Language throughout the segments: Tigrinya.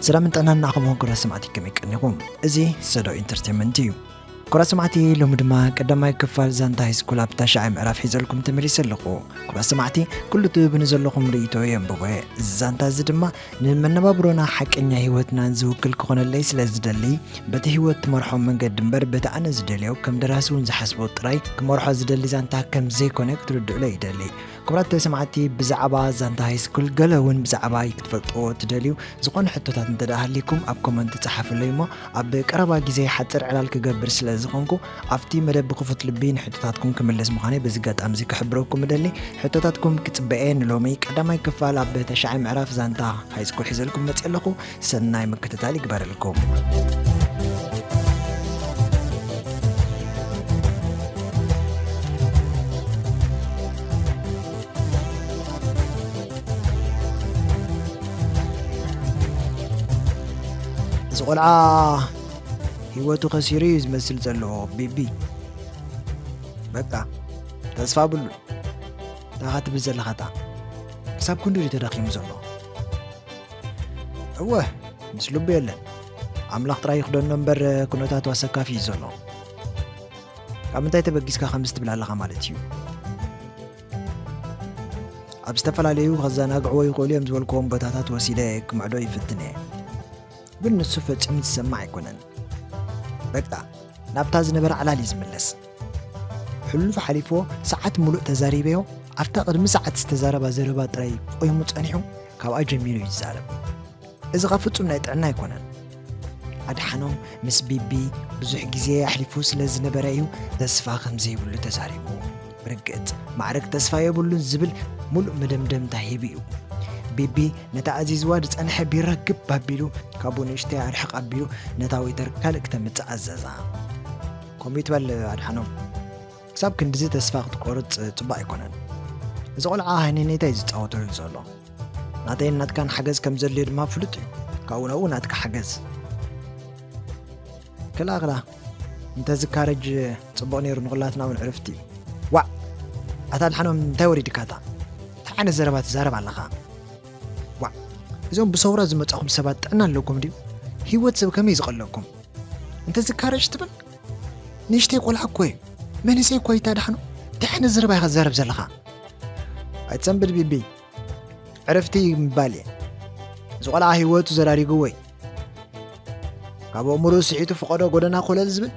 ሰላምን ጥዕናን ንዓኹም ይኹን ክቡራት ሰማዕቲ፣ ከመይ ቀኒኹም? እዚ ሰዶ ኢንተርቴንመንት እዩ። ክቡራት ሰማዕቲ፣ ሎሚ ድማ ቀዳማይ ክፋል ዛንታ ሃይስኩል ኣብ ታሽዓይ ምዕራፍ ሒዘልኩም ተመሊሰ ኣለኹ። ክቡራት ሰማዕቲ፣ ኩሉ እቲ ብንዘለኹም ርእይቶ የንብቦ እየ። እዚ ዛንታ እዚ ድማ ንመነባብሮና ሓቀኛ ህይወትናን ዝውክል ክኾነለይ ስለ ዝደሊ፣ በቲ ህይወት ትመርሖ መንገዲ እምበር በቲ ኣነ ዝደልዮ፣ ከም ደራሲ እውን ዝሓስቦ ጥራይ ክመርሖ ዝደሊ ዛንታ ከም ዘይኮነ ክትርድኡለይ ይደሊ። ክቡራት ሰማዕቲ፣ ብዛዕባ ዛንታ ሃይስኩል ገለ እውን ብዛዕባ ክትፈልጥዎ ትደልዩ ዝኾነ ሕቶታት እንተ ደኣ ሃልይኩም ኣብ ኮመንት ጸሓፉለይ እሞ ኣብ ቀረባ ግዜ ሓጽር ዕላል ክገብር ስለ ዝኾንኩ ኣብቲ መደብ ብክፉት ልቢ ንሕቶታትኩም ክምልስ ምዃነይ በዚ ኣጋጣሚ እዚ ክሕብረኩም እደሊ። ሕቶታትኩም ክጽበ እየ። ንሎሚ ቀዳማይ ክፋል ኣብ ተሽዓይ ምዕራፍ ዛንታ ሃይስኩል ሒዘልኩም መጽእ ኣለኹ። ሰናይ ምክትታል ይግበረልኩም። እዚ ቆልዓ ህይወቱ ከሲሩ እዩ ዝመስል ዘሎ፣ ቢቢ። በቃ፣ ተስፋ ብሉ። እንታይ ኢኻ ትብል ዘለኻ እታ? ክሳብ ክንዱ ድዩ ተዳኺሙ ዘሎ? እወ፣ ምስ ልቡ የለን። ኣምላኽ ጥራይ ይኽደኖ እምበር፣ ኩነታቱ ኣሰካፊ እዩ ዘሎ። ካብ ምንታይ ተበጊስካ ከምዚ ትብል ኣለኻ ማለት እዩ? ኣብ ዝተፈላለዩ ከዘናግዕዎ ይኽእሉ እዮም ዝበልክዎም ቦታታት ወሲደ ክምዕዶ ይፍትን እየ። ግን ንሱ ፈጺሙ ዝሰማዕ ኣይኮነን። በቃ፣ ናብታ ዝነበረ ዕላል እዩ ዝምለስ። ሕሉፍ ሓሊፍዎ ሰዓት ምሉእ ተዛሪበዮ፣ ኣብታ ቅድሚ ሰዓት ዝተዛረባ ዘረባ ጥራይ ቆይሙ ጸኒሑ፣ ካብኣ ጀሚሩ እዩ ዝዛረብ። እዚ ኸኣ ፍጹም ናይ ጥዕና ኣይኮነን። ኣድሓኖም ምስ ቢቢ ብዙሕ ግዜ ኣሕሊፉ ስለ ዝነበረ እዩ ተስፋ ከም ዘይብሉ ተዛሪቡ። ብርግጽ፣ ማዕረግ ተስፋ የብሉን ዝብል ሙሉእ መደምደምታ ሂቡ እዩ። ቢቢ ነታ ኣዚዝዋ ዝጸንሐ ቢራ ግብ ኣቢሉ፣ ካብኡ ንእሽተይ ኣርሕቕ ኣቢሉ፣ ነታ ዌይተር ካልእ ክተምጽእ ኣዘዛ። ከምኡ ይትበል ኣድሓኖም። ክሳብ ክንድዚ ተስፋ ክትቆርጽ ጽቡቕ ኣይኮነን። እዚ ቆልዓ ሃይነይነይታ እዩ ዝጻወተሉ ዘሎ። ናተይን ናትካን ሓገዝ ከም ዘድልዮ ድማ ፍሉጥ እዩ። ካብኡ ናብኡ ናትካ ሓገዝ። ክላ፣ ክላ፣ እንተዝካረጅ ጽቡቕ ነይሩ፣ ንኹላትና እውን ዕርፍቲ። ዋዕ! ኣታ ኣድሓኖም፣ እንታይ ወሪድካ እታ? እንታይ ዓይነት ዘረባ ትዛረብ ኣለኻ? ዋዕ! እዞም ብሰውራ ዝመጻኹም ሰባት ጥዕና ኣለኩም ድዩ? ህይወት ሰብ ከመይ ዝቐለኩም? እንተዝካረጅ ትብል? ንእሽተይ ቆልዓ እኮ እዩ። መንእሰይ እኮ እዩ፣ ኣታ ኣድሓኖም። እንታይ ዓይነት ዘረባ ኢኻ ትዛረብ ዘለኻ? ኣይትሰንብድ ቢቢ። ዕርፍቲ ምባል እየ። እዚ ቆልዓ ህይወቱ ዘራሪግዎ እዩ። ካብ ኣእምሮኡ ስሒቱ ፈቐዶ ጎደና ኮለል ዝብል፣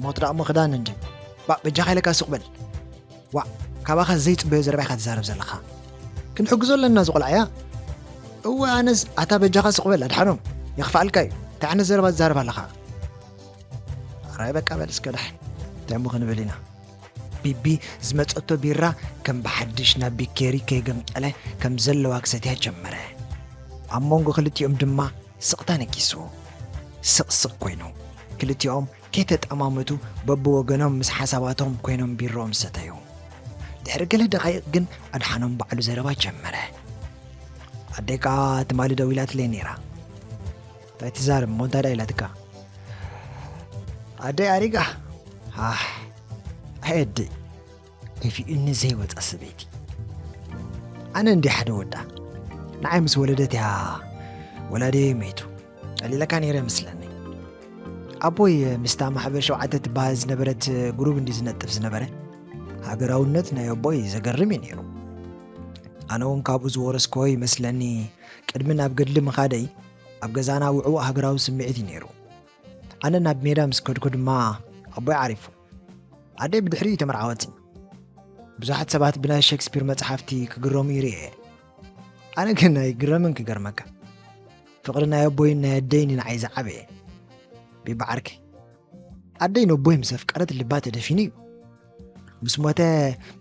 ሞት ደኣ ምኽዳን እንድዩ። ባእ፣ በጃኻ ኢለካ ስቕ በል። ዋእ፣ ካባኻ ዘይጽበዮ ዘረባ ኢኻ ትዛረብ ዘለኻ። ክንሕግዞ ኣለና እዚ ቆልዓ እያ። እወ፣ ኣነስ፣ ኣታ በጃኻ ስቕ በል ኣድሓኖም፣ የኽፍኣልካ እዩ። እንታይ ዓይነት ዘረባ ትዛረብ ኣለኻ? ኣራይ በቃ በል እስከ ዳሕን፣ እንታይ እሞ ክንብል ኢና? ቢቢ ዝመጸቶ ቢራ ከም ብሓድሽ ናብ ቢኬሪ ከይገምጠለ ከም ዘለዋ ክሰትያ ጀመረ። ኣብ መንጎ ክልቲኦም ድማ ስቕታ ነጊሱ። ስቕ ስቕ ኮይኑ፣ ክልቲኦም ከይተጠማመቱ በብወገኖም ምስ ሓሳባቶም ኮይኖም ቢሮኦም ሰተዩ። ድሕሪ ገለ ደቓይቕ ግን ኣድሓኖም ባዕሉ ዘረባ ጀመረ። ኣደይ ከኣ ትማሊ ደዊላትለይ ነይራ። እንታይ ትዛረብ እሞ፣ እንታይ ደኣ ኢላትካ? ኣደይ ኣሪጋ። ኣሕ፣ ኣይ ኣደይ፣ ከፊኡኒ ዘይወጻ ሰበይቲ። ኣነ እንድየ ሓደ ወዳ። ንዓይ ምስ ወለደት እያ ወላዲየይ መይቱ። ጠሊለካ ነይረ መስለኒ። ኣቦይ ምስታ ማሕበር ሸውዓተ ትበሃል ዝነበረት ግሩብ እንድዩ ዝነጥፍ ዝነበረ። ሃገራውነት ናይ ኣቦይ ዘገርም እዩ ነይሩ። ኣነ እውን ካብኡ ዝወረስክዎ ይመስለኒ። ቅድሚ ናብ ገድሊ ምኻደይ ኣብ ገዛና ውዕዉዕ ሃገራዊ ስምዒት እዩ ነይሩ። ኣነ ናብ ሜዳ ምስ ከድኩ ድማ ኣቦይ ዓሪፉ። ኣደይ ብድሕሪኡ ተመርዓወትኒ። ብዙሓት ሰባት ብናይ ሸክስፒር መጽሓፍቲ ክግረሙ ይርእየ። ኣነ ግን ኣይግረምን ክገርመካ። ፍቕሪ ናይ ኣቦይን ናይ ኣደይን እዩ ንዓይ ዝዓበየ። ቢቢ ዓርከይ፣ ኣደይ ነቦይ ምስ ኣፍቀረት ልባ ተደፊኑ እዩ። ምስ ሞተ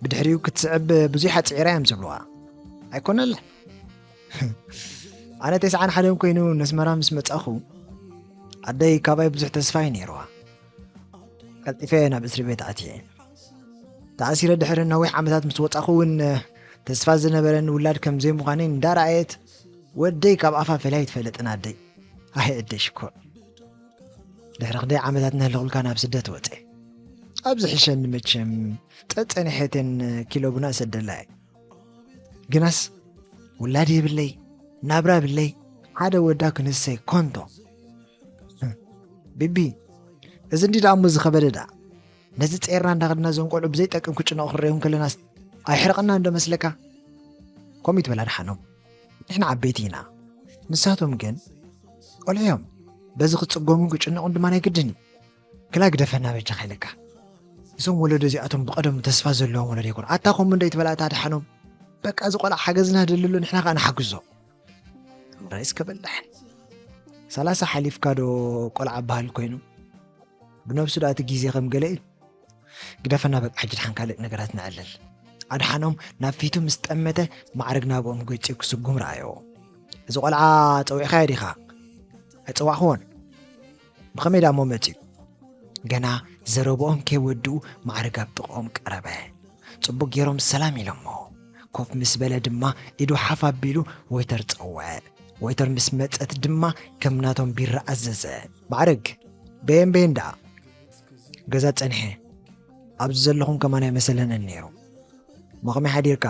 ብድሕሪኡ ክትስዕብ ብዙሕ ኣጽዒራ እዮም ዝብልዋ። ኣይኮነላ። ኣነ ተስዓን ሓደን ኮይኑ ነስመራ ምስ መጻኹ፣ ኣደይ ካባይ ብዙሕ ተስፋ እዩ ነይርዋ። ቀልጢፈ ናብ እስሪ ቤት ኣትየ። ተኣሲረ ድሕሪ ነዊሕ ዓመታት ምስ ወጻኹ እውን፣ ተስፋ ዝነበረኒ ውላድ ከም ዘይምዃነይ እንዳረኣየት፣ ወደይ ካብ ኣፋ ፈሊያ ኣይትፈልጥን ኣደይ። ኣይ ኣደይ ሽኮር። ድሕሪ ክንደይ ዓመታት ነህለኹልካ ናብ ስደት ወጸ። ኣብ ዝሕሸኒ መቸም ጸጸኒሐተን ኪሎ ቡና እሰደላ እየ። ግናስ ውላድ የብለይ፣ ናብራ የብለይ። ሓደ ወዳ ክንሰይ ኮንቶ። ቢቢ፣ እዚ እንዲ ደኣ እሞ ዝኸበደ ደኣ። ነዚ ጸይርና እንዳኸድና እዞም ቆልዑ ብዘይጠቅም ክጭነቑ ክርእዮም ከለናስ ኣይሕረቐና እንዶ መስለካ? ከምኡ ይትበል ኣድሓኖም። ንሕና ዓበይቲ ኢና። ንሳቶም ግን ቆልዑ እዮም። በዚ ክጽገሙን ክጭነቑን ድማ ናይ ግድን እዩ። ክላ ግደፈና በጃኻ ኢለካ። እዞም ወለዶ እዚኣቶም ብቐደሙ ተስፋ ዘለዎም ወለዶ ይኮኑ። ኣታ ከምኡ እንዶ ይትበል ኣታ ኣድሓኖም። በቃ እዚ ቆልዓ ሓገዝና ደልሎ ንሕና ከኣ ንሓግዞ። ራይስ ከበላሕን። ሰላሳ ሓሊፍካ ዶ ቆልዓ በሃል ኮይኑ? ብነብሱ ደኣ እቲ ግዜ ከም ገለ እዩ። ግደፈና በቃ ሕጂ ድሓን ካልእ ነገራት ነዕልል። ኣድሓኖም ናብ ፊቱ ምስ ጠመተ ማዕረግ ናብኦም ገጺኡ ክስጉም ረኣዮ። እዚ ቆልዓ ጸዊዕካዮ ዲኻ? ኣይጸዋዕክዎን። ብኸመይ ደኣ እሞ መጺኡ? ገና ዘረብኦም ከይወድኡ ማዕረግ ኣብ ጥቕኦም ቀረበ። ጽቡቕ ገይሮም ሰላም ኢሎሞ። ኮፍ ምስ በለ ድማ ኢዱ ሓፍ ኣቢሉ ወይተር ጸውዐ። ወይተር ምስ መጸት ድማ ከም ናቶም ቢራ ኣዘዘ። ማዕረግ፣ በየን በየን ደኣ? ገዛ ጸኒሐ። ኣብዚ ዘለኹም ከማን ኣይመሰለንን ነይሩ። እሞ ከመይ ሓዲርካ?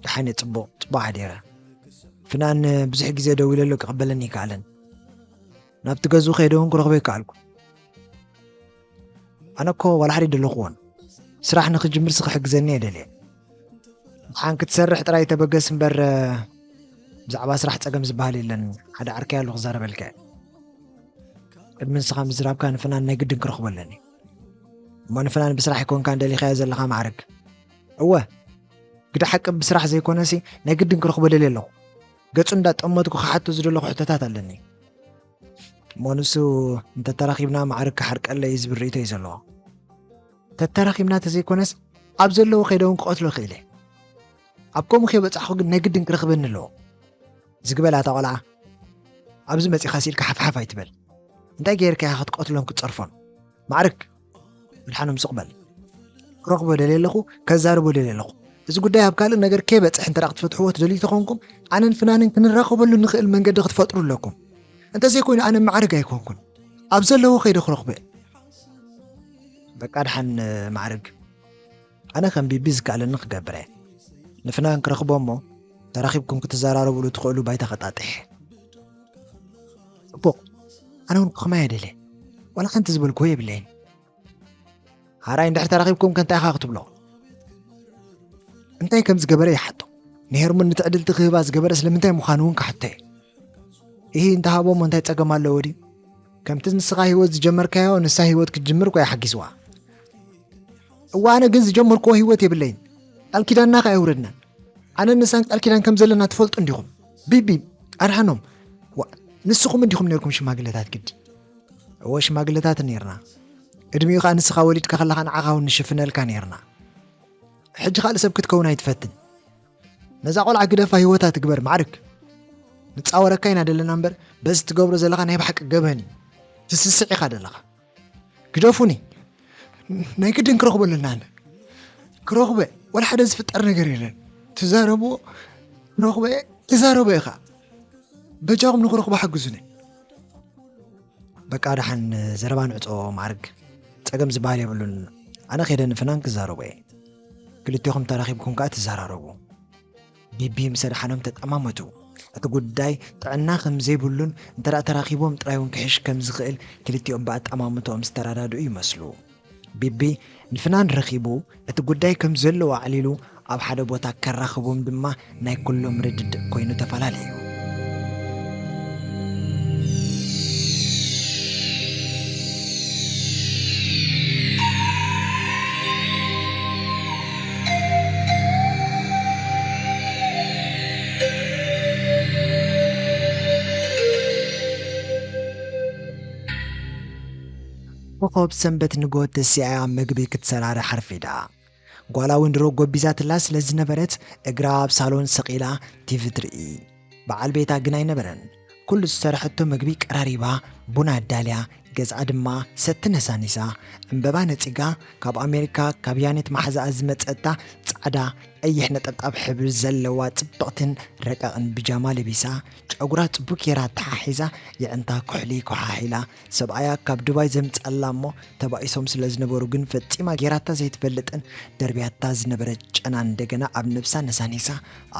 ደሓን እየ፣ ጽቡቕ፣ ጽቡቕ ሓዲረ። ፍናን ብዙሕ ግዜ ደዊለሉ ክቕበለኒ ኣይከኣለን። ናብቲ ገዝኡ ከይደ እውን ክረኽቦ ኣይከኣልኩ። ኣነ እኮ ዋላ ሓደ ኣይደለኹዎን። ስራሕ ንኽጅምርሲ ክሕግዘኒ እየ ደልየ። ደሓን ክትሰርሕ ጥራይ ተበገስ እምበር፣ ብዛዕባ ስራሕ ጸገም ዝበሃል የለን። ሓደ ዓርከይ ኣሎ ክዛረበልካ እየ። ቅድሚ ንስኻ ምዝራብካ ንፍናን ናይ ግድን ክረኽቦ ኣለኒ። እሞ ንፍናን ብስራሕ ኣይኮንካን ደሊኻዮ ዘለኻ ማዕረግ? እወ፣ ግደ ሓቂ ብስራሕ ዘይኮነሲ ናይ ግድን ክረኽቦ ደልየ ኣለኹ። ገጹ እንዳጠመትኩ ክሓቶ ዝደለኹ ሕቶታት ኣለኒ። እሞ ንሱ እንተተራኺብና ማዕረግ ክሓርቀለይ እዩ ዝብል ርእይቶ እዩ ዘለዎ። ተተራኺብና ተዘይኮነስ ኣብ ዘለዎ ከይደ እውን ክቐትሎ ይኽእል እየ። ኣብ ከምኡ ከይበጻሕኩ ግን ናይ ግድን ክረኽበኒ ኣለዎ። ዝግበል ኣታ ቆልዓ፣ ኣብዚ መጺኻ ስኢልካ ሓፍሓፍ ኣይትበል። እንታይ ገይርካ ኢኻ ክትቀትሎን ክትጸርፎን? ማዕርግ፣ ኣድሓኖም ስቕ በል። ክረኽቦ ደልየ ኣለኹ፣ ከዛርቦ ደልየ ኣለኹ። እዚ ጉዳይ ኣብ ካልእ ነገር ከይበጽሕ እንተ ደኣ ክትፈትሕዎ ትደልዩ ተኾንኩም፣ ኣነን ፍናንን ክንራኸበሉ ንኽእል መንገዲ ክትፈጥሩ ኣለኩም። እንተዘይኮይኑ ኣነ ማዕርግ ኣይኮንኩን። ኣብ ዘለዎ ከይደ ክረኽቦ እየ። በቃ ደሓን ማዕርግ። ኣነ ከም ቢቢ ዝከኣለኒ ክገብር እየ። ንፍናን ክረኽቦ እሞ ተራኺብኩም ክትዘራረብሉ ትኽእሉ ባይታ ከጣጥሕ። ጽቡቕ። ኣነ እውን ክኸማይ እየ ደልየ። ዋላ ሓንቲ ዝበልክዎ የብለይን። ሓራይ እንድሕር ተራኺብኩም ከ እንታይ ኢኻ ክትብሎ? እንታይ ከም ዝገበረ ይሓቶ። ንሄርሞን ንትዕድልቲ ክህባ ዝገበረ ስለምንታይ ምዃኑ እውን ክሓቶ እየ። ኢሂ እንተሃቦ እሞ እንታይ ጸገም ኣለዎ ድዩ? ከምቲ ንስኻ ህይወት ዝጀመርካዮ ንሳ ህይወት ክትጅምር እኮ እያ ሓጊዝዋ። እዋ ኣነ ግን ዝጀመርክዎ ህይወት የብለይን። ቃል ኪዳንና ከ ኣየውረድናን። ኣነን ንሳን ቃል ኪዳን ከም ዘለና ትፈልጡ እንዲኹም። ቢቢ፣ ኣድሓኖም፣ ዋ፣ ንስኹም እንዲኹም ነይርኩም ሽማግለታት ግዲ። እወ ሽማግለታት ነይርና። ቅድሚኡ ከኣ ንስኻ ወሊድካ ከለኻ ንዓኻ እውን ንሽፍነልካ ነይርና። ሕጂ ካልእ ሰብ ክትከውን ኣይትፈትን። ነዛ ቆልዓ ግደፋ ህይወታ ትግበር ማዕርግ። ንጻወረካ ኢና ደለና እምበር በዚ ትገብሮ ዘለኻ ናይ ብሓቂ ገበን እዩ። ትስስዕ ኢኻ ደለኻ። ግደፉኒ። ናይ ግድን ክረኽቦ ኣለና ኣነ። ክረኽበ ወላ ሓደ ዝፍጠር ነገር የለን። ትዛረብዎ ክረኽበ ትዛረቦ ኢኻ። በጃኹም ንክረኽቦ ሓግዙኒ። በቃ ደሓን ዘረባ ንዕጾ ማዕርግ። ጸገም ዝበሃል የብሉን። ኣነ ከይደ ንፍናን ክዛረቦ እየ። ክልቴኹም ተራኺብኩም ከኣ ትዘራረቡ። ቢቢ ምስ ኣድሓኖም ተጠማመቱ። እቲ ጉዳይ ጥዕና ከም ዘይብሉን እንተ ደኣ ተራኺቦም ጥራይ እውን ክሕሽ ከም ዝኽእል ክልቲኦም ብኣጠማምትኦም ዝተረዳድኡ ይመስሉ። ቢቢ ንፍናን ረኺቡ እቲ ጉዳይ ከም ዘለዎ ኣዕሊሉ ኣብ ሓደ ቦታ ከራኽቦም ድማ ናይ ኩሎም ርድድእ ኮይኑ ተፈላለዩ። ኮኾብ ሰንበት ንግሆ ተሲኣ መግቢ ክትሰራርሕ ኣርፊዳ። ጓላ እውን ድሮ ጎቢዛትላ ስለ ዝነበረት እግራ ኣብ ሳሎን ሰቒላ ቲቪ ትርኢ። በዓል ቤታ ግን ኣይነበረን። ኩሉ ዝሰረሐቶ መግቢ ቀራሪባ ቡን ኣዳልያ ገዝኣ ድማ ሰቲ ነሳኒሳ፣ ዕምበባ ነጺጋ፣ ካብ ኣሜሪካ ካብ ያኔት መሓዛኣ ዝመጸታ ጻዕዳ ቀይሕ ነጠብጣብ ሕብሪ ዘለዋ ጽብቕትን ረቀቕን ብጃማ ለቢሳ፣ ጨጉራ ጽቡቅ ጌራ ኣተሓሒዛ፣ የዕንታ ኩሕሊ ኮሓሒላ፣ ሰብኣያ ካብ ዱባይ ዘምጻላ እሞ ተባኢሶም ስለ ዝነበሩ ግን ፈጺማ ጌራታ ዘይትፈልጥን ደርብያታ ዝነበረት ጨና እንደገና ኣብ ነብሳ ነሳኒሳ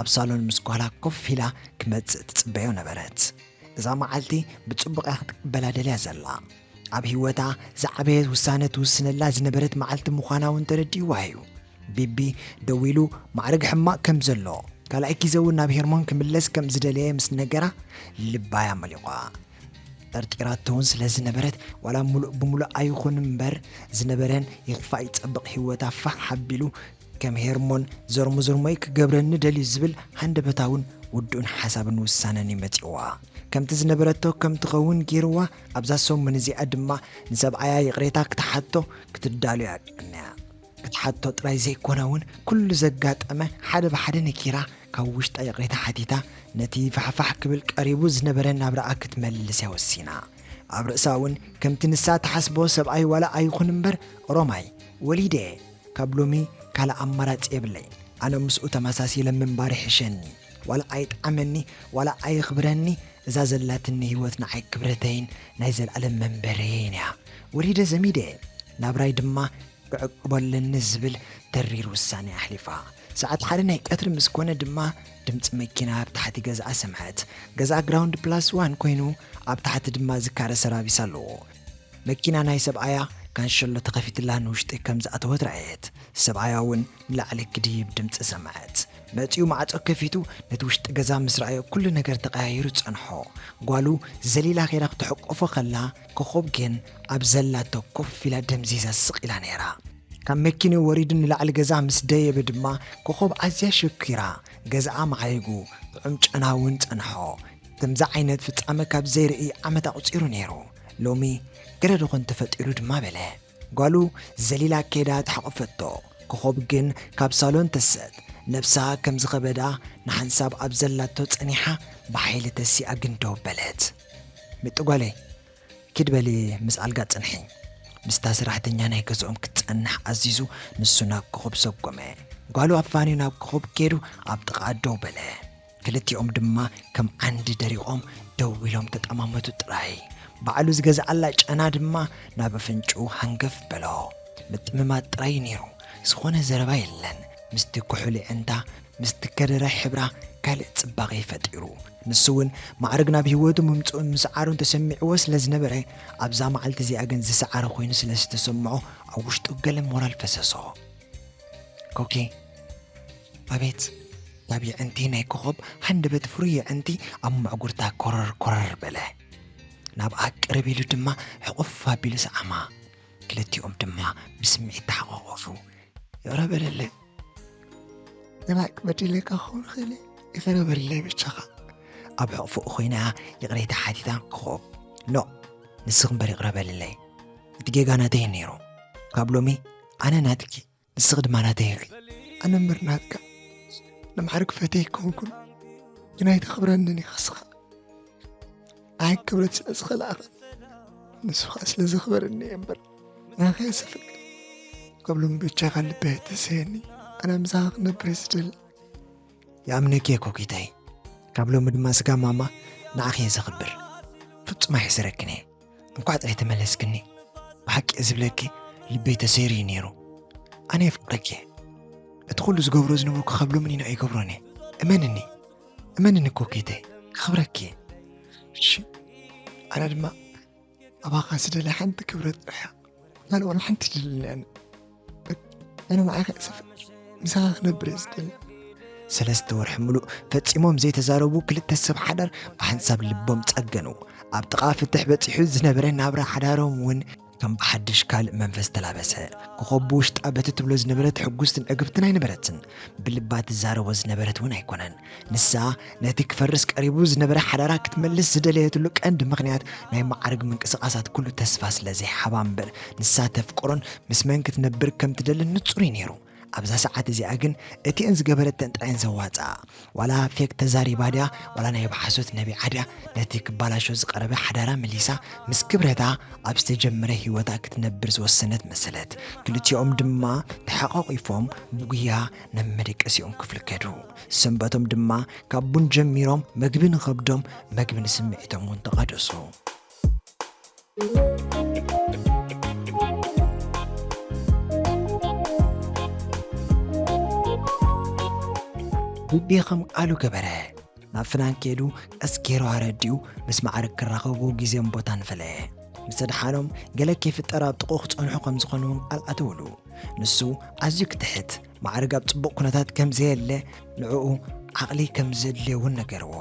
ኣብ ሳሎን ምስ ጓላ ኮፍ ኢላ ክመጽእ ትጽበዮ ነበረት። እዛ መዓልቲ ብጽቡቕ እያ ክትቅበላ ደልያ ዘላ። ኣብ ህይወታ ዝዓበየ ውሳነ ትውስነላ ዝነበረት መዓልቲ ምዃና እውን ተረዲእዋ እዩ። ቢቢ ደዊሉ ማዕርግ ሕማቕ ከም ዘሎ፣ ካልኣይ ግዜ እውን ናብ ሄርሞን ክምለስ ከም ዝደለየ ምስ ነገራ ልባያ መሊቋ። ጠርጢራቶ እውን ስለ ዝነበረት ዋላ ሙሉእ ብሙሉእ ኣይኹን እምበር ዝነበረን ይኽፋእ ይጸብቕ ህይወታ ፋሕ ሓቢሉ ከም ሄርሞን ዘርሞ ዘርሞይ ክገብረኒ ደልዩ ዝብል ሃንደበታውን ውዱእን ሓሳብን ውሳነን እዩ መጺእዋ። ከምቲ ዝነበረቶ ከም ትኸውን ገይርዋ ኣብዛ ሰሙን እዚኣ ድማ ንሰብኣያ ይቕሬታ ክትሓቶ ክትዳሉ እያ ቀንያ። ክትሓቶ ጥራይ ዘይኮነ እውን ኩሉ ዘጋጠመ ሓደ ብሓደ ነኪራ ካብ ውሽጣ ይቕሬታ ሓቲታ ነቲ ፋሕፋሕ ክብል ቀሪቡ ዝነበረ ናብራኣ ክትመልስ እያ ወሲና። ኣብ ርእሳ እውን ከምቲ ንሳ ትሓስቦ ሰብኣይ ዋላ ኣይኹን እምበር ኦሮማይ ወሊደ ካብ ሎሚ ካልእ ኣማራጺ የብለይን። ኣነ ምስኡ ተመሳሲለ ምንባር ይሕሸኒ። ዋላ ኣይጥዓመኒ ዋላ ኣየኽብረኒ እዛ ዘላትኒ ህይወት ንዓይ ክብረተይን ናይ ዘልኣለም መንበረየይን እያ። ወሊደ ዘሚደ ናብራይ ድማ ክዕቅቦ ኣለኒ ዝብል ተሪር ውሳኔ ኣሕሊፋ። ሰዓት ሓደ ናይ ቀትሪ ምስ ኮነ ድማ ድምጺ መኪና ኣብ ታሕቲ ገዛኣ ሰምዐት። ገዛኣ ግራውንድ ፕላስ ዋን ኮይኑ ኣብ ታሕቲ ድማ ዝካረ ሰራቪስ ኣለዎ። መኪና ናይ ሰብኣያ ካንሸሎ ተኸፊትላ ንውሽጢ ከም ዝኣተወት ረኣየት። ሰብኣያ እውን ንላዕሊ ክድይብ ድምጺ ሰምዐት። መጺኡ ማዕጾ ከፊቱ ነቲ ውሽጢ ገዛ ምስ ረኣዮ ኩሉ ነገር ተቐያይሩ ጸንሖ። ጓሉ ዘሊላ ከይዳ ክትሕቆፎ ከላ ኮኾብ ግን ኣብ ዘላቶ ኮፍ ኢላ ደምዚዛ ስቕ ኢላ ነይራ። ካብ መኪንኡ ወሪዱ ንላዕሊ ገዛ ምስ ደየበ ድማ ኮኾብ ኣዝያ ሸኪራ ገዛኣ መዓይጉ ጥዑም ጨና እውን ጸንሖ። ከምዚ ዓይነት ፍጻመ ካብ ዘይርኢ ዓመት ኣቑጺሩ ነይሩ። ሎሚ ገለ ደኾን ተፈጢሩ ድማ በለ። ጓሉ ዘሊላ ከይዳ ተሓቖፈቶ። ኮኾብ ግን ካብ ሳሎን ተሰት ነብሳ ከም ዝኸበዳ ንሓንሳብ ኣብ ዘላቶ ጸኒሓ ብሓይሊ ተሲኣ ግን ደው በለት። ምጢ ጓለይ ኪድ በሊ ምስ ኣልጋ ጽንሒ። ምስታ ሰራሕተኛ ናይ ገዝኦም ክትጸንሕ ኣዚዙ ንሱ ናብ ኮኾብ ሰጎመ። ጓሉ ኣፋንዩ ናብ ኮኾብ ከይዱ ኣብ ጥቓ ደው በለ። ክልቲኦም ድማ ከም ዓንዲ ደሪቖም ደው ኢሎም ተጠማመቱ ጥራይ። ባዕሉ ዝገዝኣላ ጨና ድማ ናብ ኣፍንጭኡ ሃንገፍ በሎ። ምጥምማት ጥራይ ነይሩ። ዝኾነ ዘረባ የለን። ምስቲ ኩሕሊ ዕንታ ምስቲ ከደረ ሕብራ ካልእ ጽባቐ ፈጢሩ። ንሱ እውን ማዕርግ ናብ ህይወቱ ምምጽኡን ምስዓሩን ተሰሚዕዎ ስለ ዝነበረ ኣብዛ መዓልቲ እዚኣ ግን ዝሰዓረ ኮይኑ ስለ ዝተሰምዖ ኣብ ውሽጡ ገለ ሞራል ፈሰሶ። ኮኪ ኣቤት ካብ የዕንቲ ናይ ኮኾብ ሃንደበት ፍሩይ የዕንቲ ኣብ መዕጉርታ ኮረር ኮረር በለ። ናብኣ ቅርብ ኢሉ ድማ ሕቑፍ ኣቢሉ ሰዓማ። ክልቲኦም ድማ ብስምዒት ተሓቋቖፉ። ይቕረ በለለይ። ንባዕክ በዲለካ ክኸውን ይኽእል እዩ። ይቕረ በለለይ ብቻኻ። ኣብ ሕቑፍኡ ኮይና ይቕሬታ ሓቲታ ኮኾብ። ኖ ንስኺ እምበር ይቕረ በለለይ። እቲ ጌጋ ናተይ እዩ ነይሩ። ካብ ሎሚ ኣነ ናትኪ ንስኺ ድማ ናተይ ኢኺ። ኣነ እምበር ናትካ ንማዕርግ ፈትየ ኣይኮንኩን ግን ኣይተኽብረንን ኢኻ ስኻ። ኣይ ክብረት ስለ ዝኸልኣኸ ንሱ ኸኣ ስለ ዘኽበረኒ እየ እምበር ናኸ እየ ዘፍቅር። ካብ ሎሚ ብቻኻ ልበይ ኣይተሰየኒ። ኣነ ምሳኻ ክነብር እየ ዝደሊ። ይኣምነኪ እየ ኮኪተይ። ካብ ሎሚ ድማ ስጋ ማማ ንዓኺ እየ ዘኽብር። ፍጹም ኣይሕስረክን እየ። እንኳዕ ጥራይ ተመለስክኒ። ብሓቂ እየ ዝብለኪ ልበይ ተሰይሩ እዩ ነይሩ። ኣነ የፍቅረኪ እየ። እቲ ኩሉ ዝገብሮ ዝነበርኩ ካብ ሎሚ ንንዑ ኣይገብሮን እየ። እመንኒ። እመንኒ ኮኪተይ። ክኽብረኪ እየ። እሺ ኣነ ድማ ኣባኻ ዝደለ ሓንቲ ክብረት ጥራሕ እያ። ካልእ ዋላ ሓንቲ ይደልኒ ኣነ። ኣነ ንዓኻ እየ ዝፍቅር። ምሳኻ ክነብር እየ ዝደሊ። ሰለስተ ወርሒ ምሉእ ፈጺሞም ዘይተዛረቡ ክልተ ሰብ ሓዳር ብሓንሳብ ልቦም ጸገኑ። ኣብ ጥቓ ፍትሕ በጺሑ ዝነበረ ናብራ ሓዳሮም እውን ከም ብሓድሽ ካልእ መንፈስ ተላበሰ። ኮኾብ ብውሽጣ በቲ ትብሎ ዝነበረት ሕጉስትን ዕግብትን ኣይነበረትን። ብልባ ትዛረቦ ዝነበረት እውን ኣይኮነን። ንሳ ነቲ ክፈርስ ቀሪቡ ዝነበረ ሓዳራ ክትመልስ ዝደለየትሉ ቀንዲ ምኽንያት ናይ ማዕርግ ምንቅስቓሳት ኩሉ ተስፋ ስለ ዘይሃባ እምበር፣ ንሳ ተፍቅሮን ምስ መን ክትነብር ከም ትደልን ንጹር እዩ ነይሩ። ኣብዛ ሰዓት እዚኣ ግን እቲአን ዝገበረተን ጥራየን ዘዋፅኣ። ዋላ ፌክ ተዛሪባ ድያ፣ ዋላ ናይ ብሓሶት ነቢዓ ድያ፣ ነቲ ክባላሾ ዝቐረበ ሓዳራ መሊሳ ምስ ክብረታ ኣብ ዝተጀመረ ህይወታ ክትነብር ዝወሰነት መሰለት። ክልቲኦም ድማ ተሓቋቒፎም ብጉያ ናብ መደቀሲኦም ክፍሊ ከዱ። ሰንበቶም ድማ ካብ ቡን ጀሚሮም መግቢ ንኸብዶም፣ መግቢ ንስምዒቶም እውን ተቓደሱ። ልቢ ከም ቃሉ ገበረ። ናብ ፍናን ከይዱ ቀስ ገይሩ ኣረዲኡ ምስ ማዕርግ ክራኸቡ ግዜን ቦታን ፈለየ። ምስ ኣድሓኖም ገለ ከይፍጠር ኣብ ጥቕኡ ክጸንሑ ከም ዝኾኑ እውን ቃል ኣተውሉ። ንሱ ኣዝዩ ክትሕት፣ ማዕርግ ኣብ ጽቡቕ ኩነታት ከም ዘየለ፣ ንዕኡ ዓቕሊ ከም ዘድልዮ እውን ነገርዎ።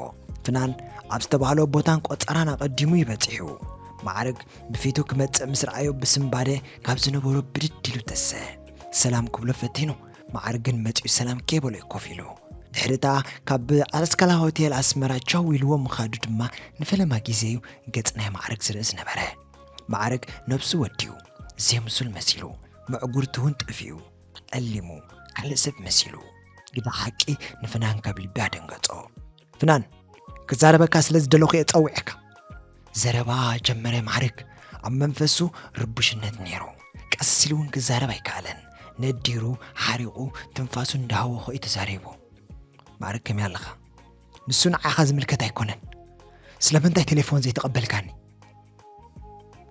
ፍናን ኣብ ዝተባህሎ ቦታን ቆጸራን ኣቐዲሙ እዩ በጺሑ። ማዕርግ ብፊቱ ክመጽእ ምስ ረኣዮ ብስንባደ ካብ ዝነበሮ ብድድ ኢሉ ተሰ። ሰላም ክብሎ ፈቲኑ። ማዕርግ ግን መጺኡ ሰላም ከይበሎ እዩ ኮፍ ኢሉ። ድሕሪታ ካብ ኣስካላ ሆቴል ኣስመራ ቻው ኢልዎ ምኻዱ ድማ ንፈለማ ግዜ እዩ ገጽ ናይ ማዕርግ ዝርኢ ዝነበረ። ማዕርግ ነብሱ ወዲኡ፣ ዘይምሱል መሲሉ፣ ምዕጉርቲ እውን ጠፊኡ፣ ጠሊሙ፣ ካልእ ሰብ መሲሉ። ግዳ ሓቂ ንፍናን ካብ ልቢ ኣደንገጾ። ፍናን፣ ክዛረበካ ስለ ዝደለኹ እየ ጸዊዐካ። ዘረባ ጀመረ ማዕርግ። ኣብ መንፈሱ ርቡሽነት ነይሩ። ቀስ ኢሉ እውን ክዛረብ ኣይከኣለን። ነዲሩ፣ ሓሪቑ፣ ትንፋሱ እንዳሃወኾ እዩ ተዛሪቡ። ማዕርግ፣ ከመይ ኣለኻ? ንሱ ንዓኻ ዝምልከት ኣይኮነን። ስለምንታይ ቴሌፎን ዘይተቐበልካኒ?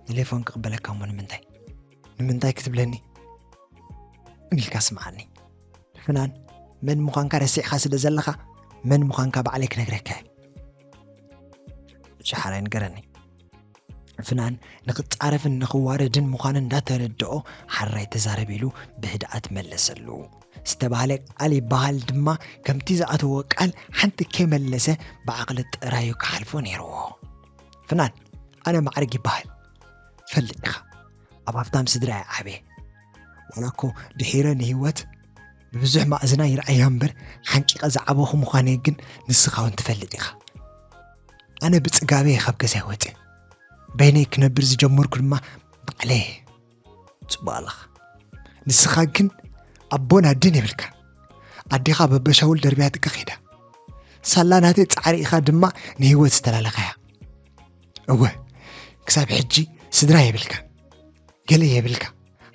ቴሌፎን ክቕበለካ እሞ ንምንታይ? ንምንታይ ክትብለኒ? ኢልካ ስምዓኒ። ፍናን፣ መን ምዃንካ ረሲዕካ ስለ ዘለኻ፣ መን ምዃንካ ባዕለይ ክነግረካ እየ። ሸሓራይ ንገረኒ። ፍናን ንኽጻረፍን ንኽዋረድን ምዃኑ እንዳተረድኦ፣ ሓራይ ተዛረብ ኢሉ ብህድኣት መለሰሉ። ዝተባህለ ቃል ይበሃል ድማ፣ ከምቲ ዝኣተዎ ቃል ሓንቲ ከይመለሰ ብዓቕሊ ጥራዩ ክሓልፎ ነይርዎ። ፍናን፣ ኣነ ማዕርግ ይበሃል። ትፈልጥ ኢኻ። ኣብ ሃብታም ስድራ እየ ዓብየ። ዋላ እኮ ድሒረ ንህይወት ብብዙሕ ማእዝና ይርኣያ እምበር፣ ሓንቂቐ ዝዓበኹ ምዃነይ ግን ንስኻ እውን ትፈልጥ ኢኻ። ኣነ ብጽጋበ እየ ካብ ገዛይ ወጺአ። በይነይ ክነብር ዝጀመርኩ ድማ ባዕለይ እየ። ጽቡቕ ኣለኻ። ንስኻ ግን ኣቦን ኣደን የብልካን። ኣዴኻ በበሻውል ደርብያትካ ኸይዳ። ሳላ ናተይ ጻዕሪ ኢኻ ድማ ንህይወት ዝተላለኻያ። እወ፣ ክሳብ ሕጂ ስድራ የብልካን። ገለ የብልካ፣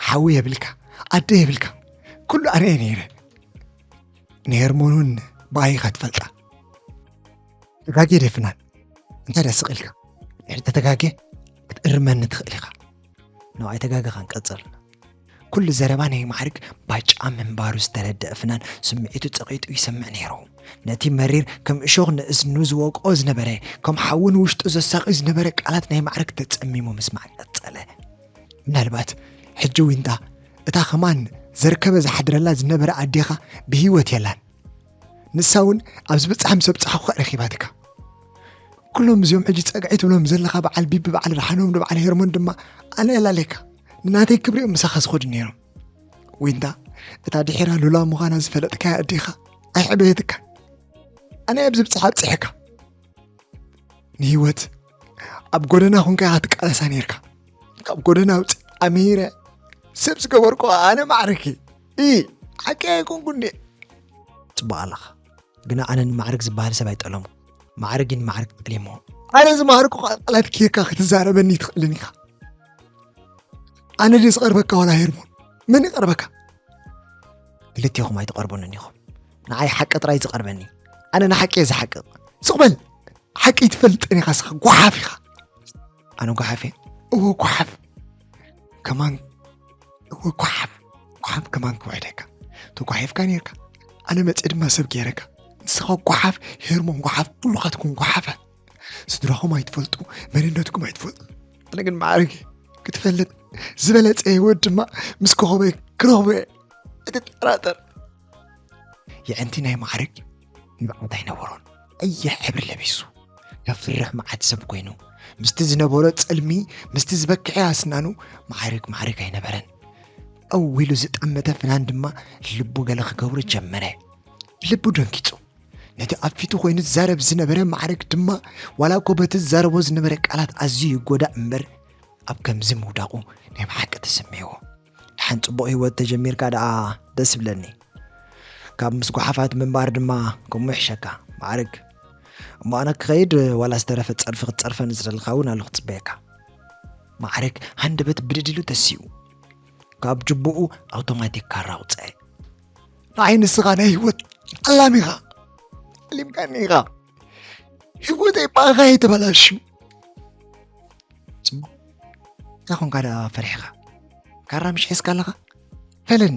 ሓዊ የብልካ፣ ኣደ የብልካ። ኩሉ ኣነ እየ ነይረ። ንሄርሞን እውን ብኣይ ኢኻ ትፈልጣ። ተጋግየ ድየ ፍናን? እንታይ ደኣ ስቕ ኢልካ? ድሕሪ ተተጋግየ ክትእርመኒ ትኽእል ኢኻ። ኖ፣ ኣይተጋገኻን፣ ቀጽል። ኩሉ ዘረባ ናይ ማዕርግ ባጫ ምንባሩ ዝተረደአ ፍናን ስምዒቱ ጸቒጡ ይሰምዕ ነይሩ። ነቲ መሪር ከም እሾኽ ንእዝኑ ዝወቅኦ ዝነበረ፣ ከም ሓዊ ንውሽጡ ዘሳቕዮ ዝነበረ ቃላት ናይ ማዕርግ ተጸሚሙ ምስማዕ ቀጸለ። ምናልባት ሕጂ ዊንታ እታ ከማን ዘርከበ ዝሓድረላ ዝነበረ ኣዴኻ ብህይወት የላን። ንሳ እውን ኣብ ዝበጽሓ ምስ ኣብጽሓኹ ረኺባትካ። ኩሎም እዚኦም ሕጂ ጸግዒ ትብሎም ዘለኻ በዓል ቢቢ፣ በዓል ኣድሓኖም፣ በዓል ሄርሞን ድማ ኣነ የላለካ። ንናተይ ክብሪ እዮም ምሳኻ ዝኸዱ ነይሮም። ዊንታ፣ እታ ድሒራ ሉላ ምዃና ዝፈለጥካያ ኣዴኻ ኣይሕበየትካን። ኣነ ኣብዚ ብጽሓ ኣብጺሐካ። ንህይወት ኣብ ጎደና ኹንካ ኢኻ ትቃለሳ ነይርካ። ካብ ጎደና ኣውጽእ ኣሚረ ሰብ ዝገበርኩ ኣነ ማዕረኪ። ኢ፣ ሓቂ ኣይኮንኩን ድየ? ጽቡቕ ኣለኻ። ግና ኣነ ንማዕርግ ዝበሃል ሰብ ኣይጠለምኩ። ማዕርግ እዩ ንማዕርግ ጠሊምዎ። ኣነ ዝማሃርኩ ቃላት ኬካ ክትዛረበኒ ትኽእልን ኢኻ። ኣነ ድየ ዝቐርበካ ዋላ ሄርሞን? መን ይቐርበካ? ክልቴኹም ኣይትቐርቡንን ኢኹም። ንዓይ ሓቂ ጥራይ ዝቐርበኒ። ኣነ ንሓቂ እየ ዝሓቅቕ። ስቕ በል! ሓቂ ኣይትፈልጥን ኢኻ፣ ንስኻ ጓሓፍ ኢኻ። ኣነ ጓሓፍ እየ? እወ ጓሓፍ። ከማን፣ እወ ጓሓፍ። ጓሓፍ ከማን ክውሕደካ። ተጓሒፍካ ነይርካ። ኣነ መጽእ ድማ ሰብ ገይረካ። ንስኻ ጓሓፍ፣ ሄርሞን ጓሓፍ፣ ኩልኻትኩም ጓሓፋት። ስድራኹም ኣይትፈልጡ፣ መንነትኩም ኣይትፈልጡ። ኣነ ግን ማዕረግ ክትፈልጥ ዝበለጸ ህይወት ድማ ምስ ከኸበ ክረኽቦ እየ። እትጠራጠር። የዕንቲ ናይ ማዕረግ ንብዓት ኣይነበሮን። ቀይሕ ሕብሪ ለቢሱ፣ ከፍርሕ መዓት ሰብ ኮይኑ፣ ምስቲ ዝነበሮ ጽልሚ፣ ምስቲ ዝበክዐ ኣስናኑ ማዕረግ ማዕረግ ኣይነበረን። ጠው ኢሉ ዝጠመተ ፍናን ድማ ልቡ ገለ ክገብሮ ጀመረ። ልቡ ደንጊጹ። ነቲ ኣብ ፊቱ ኮይኑ ዝዛረብ ዝነበረ ማዕረግ ድማ፣ ዋላ እኮ በቲ ዝዛረቦ ዝነበረ ቃላት ኣዝዩ ይጎዳእ እምበር፣ ኣብ ከምዚ ምውዳቑ ናይ ብሓቂ ተሰሚዕዎ። ሓንቲ ጽቡቕ ህይወት ተጀሚርካ ደኣ ደስ ይብለኒ። ካብ ምስ ጓሓፋት ምንባር ድማ ከምኡ ይሕሸካ። ማዕርግ። እሞ ኣነ ክኸይድ ዋላ ዝተረፈ ጸርፊ ክትጸርፈኒ ዝደለኻ እውን ኣሎ ክጽበየካ። ማዕርግ ሃንደበት ብድድ ኢሉ ተሲኡ። ካብ ጅቡኡ ኣውቶማቲክ ካራ ኣውጸአ። ንዓይ ንስኻ ናይ ህይወት ዓላም ኢኻ። ጠሊምካኒ ኢኻ። ህይወተይ ብኣኻ እየ ተበላሽዩ። ጽቡቕ። እንታይ ኾንካ ደኣ ፈሪሕኻ? ካራ ምሽ ሒዝካ ኣለኻ? ፈለኒ።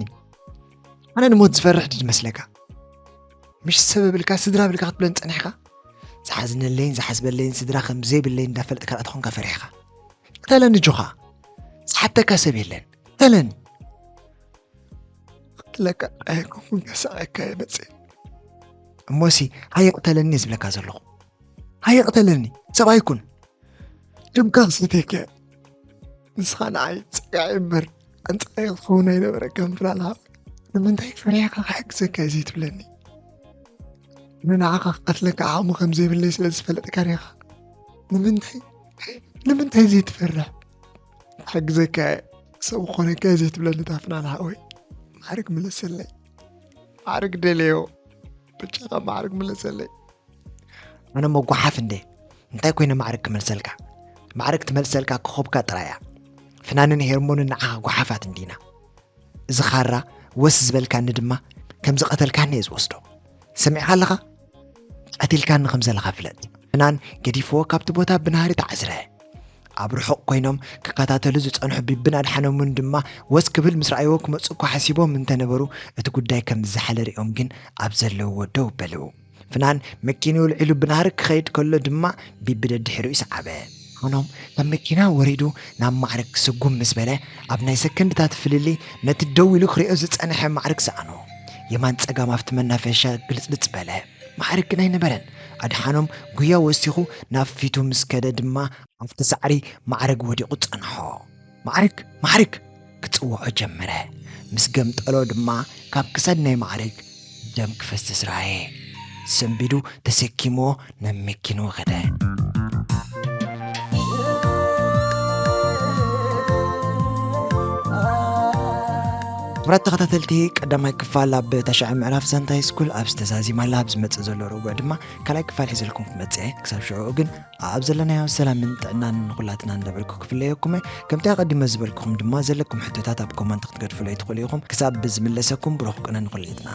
ኣነ ንሞት ዝፈርሕ ድዩ ዝመስለካ? ምሽ ሰብ ብልካ ስድራ ብልካ ክትብለኒ ጸኒሕካ? ዝሓዝነለይን ዝሓስበለይን ስድራ ከም ዘይብለይን እንዳፈለጥካ ደኣ ተኾንካ ፈሪሕኻ? ቅተለኒ ጆኻ። ዝሓተካ ሰብ የለን። ቅተለኒ። ክቅትለካ ኣይኮንኩን ከሳቐካ እየ መጽእ። እሞሲ ሃየ ቅተለኒ እየ ዝብለካ ዘለኹ። ሃየ ቅተለኒ። ሰብኣይ ኩን። ደምካ ክሰትየካ እየ። ንስኻ ንዓይ ጸጋዒ እምበር ኣንጻራይ ክትኸውን ኣይነበረካን ፍላልሃ። ንምንታይ ፈሪሕካ ክሕግዘካ እየ ዘይትብለኒ? ኣነ ንዓኻ ክቐትለካ ዓቕሚ ከም ዘይብለይ ስለ ዝፈለጥካ ዲኻ? ንምንታይ? ንምንታይ ዘይትፈርሕ? ክሕግዘካ እየ። ሰብ ክኾነካ እየ ዘይትብለኒ እታ ፍላልሃ ወይ? ማዕርግ ምለሰለይ። ማዕርግ ደልዮ። ብቻኻ ማዕርግ ምለሰለይ። ኣነ መጓሓፍ እንዴ? እንታይ ኮይነ ማዕርግ ክመልሰልካ? ማዕርግ ትመልሰልካ ኮኾብካ ጥራይ እያ። ፍናንን ሄርሞንን ንዓኻ ጓሓፋት እንዲና። እዚ ኻራ ወስ ዝበልካኒ ድማ ከም ዝቐተልካኒ እየ ዝወስዶ። ሰሚዕካ ኣለኻ? ቀቲልካኒ ከም ዘለኻ ፍለጥ። ፍናን ገዲፍዎ ካብቲ ቦታ ብናህሪ ተዓዝረ። ኣብ ርሑቕ ኮይኖም ክከታተሉ ዝጸንሑ ቢብን ኣድሓኖምን ድማ ወስ ክብል ምስ ረኣይዎ ክመጹ እኳ ሓሲቦም እንተነበሩ፣ እቲ ጉዳይ ከም ዝዘሓለ ሪኦም ግን ኣብ ዘለውዎ ደው በሉ። ፍናን መኪንኡ ልዒሉ ብናህሪ ክኸይድ ከሎ ድማ ቢቢ ደድሕሪኡ ሰዓበ። ኾኖም ካብ መኪና ወሪዱ ናብ ማዕርግ ክስጉም ምስ በለ፣ ኣብ ናይ ሰከንድታት ፍልልይ ነቲ ደው ኢሉ ክሪኦ ዝጸንሐ ማዕርግ ሰኣኖ። የማን ጸጋም ኣብቲ መናፈሻ ግልጽልጽ በለ። ማዕርግ ግን ኣይነበረን። ኣድሓኖም ጉያ ወሲኹ ናብ ፊቱ ምስ ከደ ድማ ኣብቲ ሳዕሪ ማዕርግ ወዲቑ ጸንሖ። ማዕርግ! ማዕርግ! ክጽውዖ ጀመረ። ምስ ገምጠሎ ድማ ካብ ክሳድ ናይ ማዕርግ ደም ክፈስስ ረኣየ። ሰንቢዱ ተሰኪምዎ ናብ መኪንኡ ከደ። ክቡራት ተኸታተልቲ፣ ቀዳማይ ክፋል ኣብ ታሽዓይ ምዕራፍ ዛንታ ሃይስኩል ኣብ ዝተዛዚማላ ኣብ ዝመጽእ ዘሎ ርቡዕ ድማ ካልኣይ ክፋል ሒዘልኩም ክመጽእ እየ። ክሳብ ሽዑ ግን ኣብ ዘለናዮ ሰላምን ጥዕናን ንኹላትና እንዳበልኩ ክፍለየኩም እየ። ከምቲ ኣቐዲመ ዝበልኩኹም ድማ ዘለኩም ሕቶታት ኣብ ኮመንት ክትገድፉለይ ትኽእሉ ኢኹም። ክሳብ ብዝምለሰኩም ብሩኽ ቅነ ንኹሌትና።